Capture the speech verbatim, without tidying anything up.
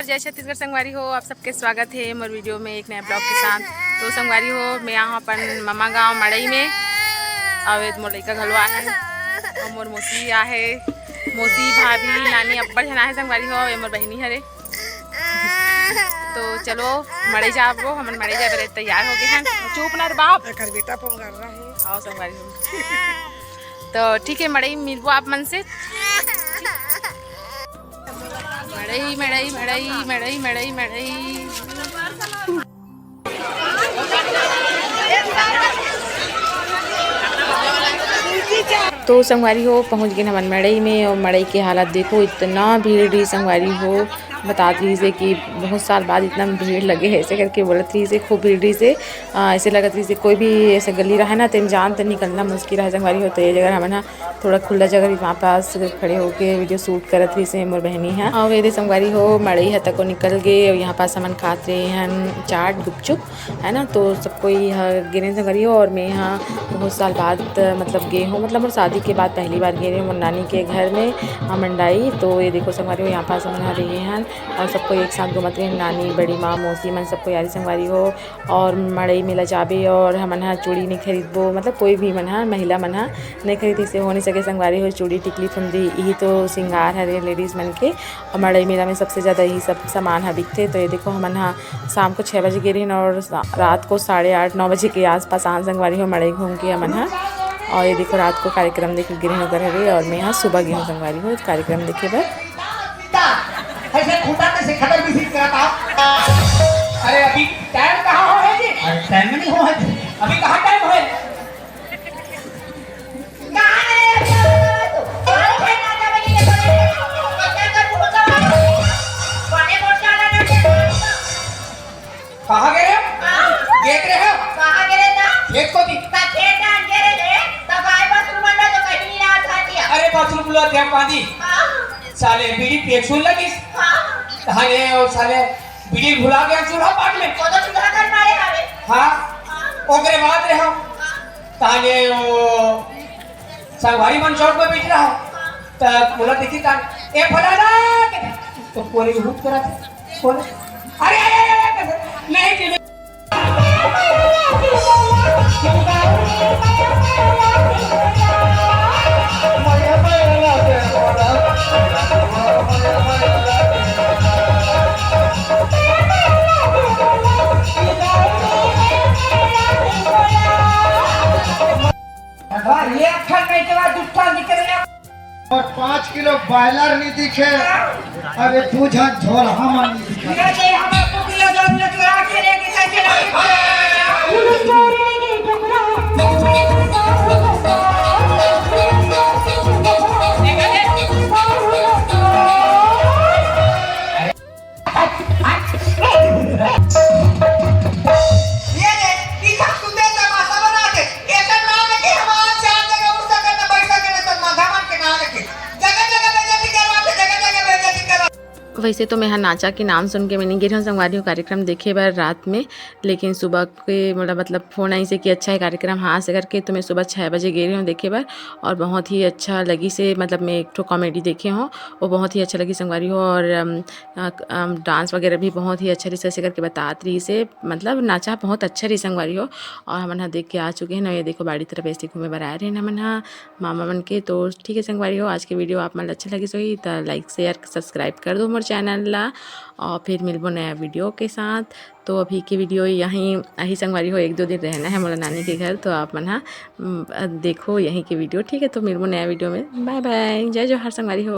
जय छत्तीसगढ़ संगवारी हो, आप सबके स्वागत हे मोर वीडियो में एक नया ब्लॉग के साथ। तो संगवारी हो, मैं आए हँव अपन ममा गाँव मड़ई में, अउ ए मोर लइका घलो आहे, अउ मोर मौसी आहे, मौसी, भाभी, नानी, अब्बड़ झन आहे संगवारी हो, अउ ए मोर बहिनी हरे। तो चलो मड़ई जाबो, हमन मड़ई जाए बर तैयार हो गे हन। चुप ना रे बाप। एकर बेटा पोंगर्रा हे। हाँ संगवारी हो। तो ठीक है, मड़ई मिलबो आप मन से। मड़ई, मड़ई, मड़ई, मड़ई, मड़ई, मड़ई। तो संगवारी हो, पहुँच गेन हमन मड़ई में, अउ मड़ई के हालत देखो, इतना भीड़ रहिस संगवारी हो। बतात रहिस हे कि बहुत साल बाद इतना भीड़ लगे हे, ऐसे करके बोलत रहिस हे, खूब भीड़ रहिस हे। अ, ऐसे लगत रहिस हे कोई भी ऐसे गली रहे ना, तेन जान त निकलना मुश्किल रहे संगवारी हो। तो ये जगह हमन ह थोड़ा खुला जगह रहिस, वहाँ पास खड़े होके वीडियो शूट करत रहिस हे मोर बहिनी ह। अउ एदे संगवारी हो, मड़ई ह तको निकल गे, अउ यहाँ पास हमन खात रहे हन चाट गुपचुप, है ना। तो सब कोई ह गे रहे संगवारी हो, और मैं ह बहुत साल बाद, मतलब, गे हूँ, मतलब, मोर शादी के बाद पहली बार गे रहे हूँ मोर नानी के घर में, अ, मंडाई। तो ये देखो संगवारी हो, यहाँ पास हमन ह रहे हन, और सब कोई एक साथ घूमत रहे, नानी, बड़ी माँ, मौसी मन, सब कोई आ रही संगवारी हो। और मड़ई मेला जाबे और हमन ह चूड़ी नइ खरीदबो, मतलब कोई भी मन ह, महिला मन ह नइ खरीदे, से हो नइ सके संगवारी हो। चूड़ी, टिकली, फुंदी, यही तो सिंगार हरे लेडीज मन के। और मड़ई मेला में सबसे ज़्यादा यही सब सामान ह बिकथे। तो ये देखो, हमन ह शाम को छः बजे गे रहिन और सा-, रात को साढ़े आठ, नौ बजे के आसपास आन संगवारी हो मड़ई घूम के हमन ह। और ये देखो, रात को कार्यक्रम देखे गे रहिन ओकर हरे, और मैं ह सुबह गे हूँ संगवारी हो कार्यक्रम देखे बर। ऐसे खूंटा कैसे खटर विजिट कराता? अरे अभी टाइम कहाँ हो है जी? अरे टाइम नहीं हो है जी। अभी कहाँ टाइम है? कहाँ गए रे? अरे भाई, नाचा बनी के बोले, बच्चा का खूंटा मारो। बने मोटा लगा के। कहाँ गए रे? हाँ। देख रहे हो? कहाँ गए रे ना? खेत को दी। का खेत जान गए रे? तब आए बस रुमन में तो कहीं नहीं रहा था दिया। अरे बस रुमन लो ध्यान पादी। हाँ। साले बीड़ी पेक सुन लगिस। हाँ। अरे ओ साले बीड़ी भुला गया चूल्हा पाट में। वो तो चूल्हा कर मारे हवे। हाँ। हाँ। ओकरे बाद रे हम। हाँ। ताने ओ संगवारी मन चौक में बैठ रहा है। हाँ। त बोला देखी तान ए फलाना के तो कोने हुट करा था। कोने? अरे अरे अरे अरे, नहीं जी, नहीं। अरे, ये अखन नहीं चला, दुष्टा निकल गया। और पाँच किलो बॉयलर नहीं दिखे। अरे, दू झन झोलहा मन नहीं दिखे। ये दे, हमें दू किलो दो किलो चुरा के लेके जाके रखे। ये ले, ई सब सुंदर तमाशा बना के, एकर नाम लेके हमार चार जगह उठ सकत न, बैठ सकत न, सब माथा मार के नाम लेके। जगह जगह बेइज्जती करवाते, जगह जगह बेइज्जती करवा। वैसे तो मैं ह नाचा के नाम सुन के मैं नहीं गे रहूँ संगवारी हो कार्यक्रम देखे बर रात में, लेकिन सुबह के मोला मतलब फोन आइस हे कि अच्छा है कार्यक्रम, हाँ से करके, तो मैं सुबह छः बजे गे रही हूँ देखे बर, और बहुत ही अच्छा लगिस हे, मतलब मैं एक ठो कॉमेडी देखे हूँ, वो बहुत ही अच्छा लगिस संगवारी हो, और अम, अ, क-, अम, डांस वगैरह भी बहुत ही अच्छा रहिस, ऐसे करके बतात रहिस हे, मतलब नाचा बहुत अच्छा रहिस संगवारी हो। और हमन ह देख के आ चुके हैं ना, ये देखो बाड़ी तरफ ऐसे घूमे बर आए रहे हमन ह मामा मन के। तो ठीक है संगवारी हो, आज के वीडियो आप मन ल अच्छा लगिस होही त लाइक, शेयर, सब्सक्राइब कर दो मोर चैनल ला, और फिर मिलबो नया वीडियो के साथ। तो अभी के वीडियो यहीं आही संगवारी हो, एक दो दिन रहना है मोला नानी के घर, तो आप मन ह, उम, देखो यहीं के वीडियो, ठीक है। तो मिलबो नया वीडियो में, बाय बाय, जय जोहार संगवारी हो।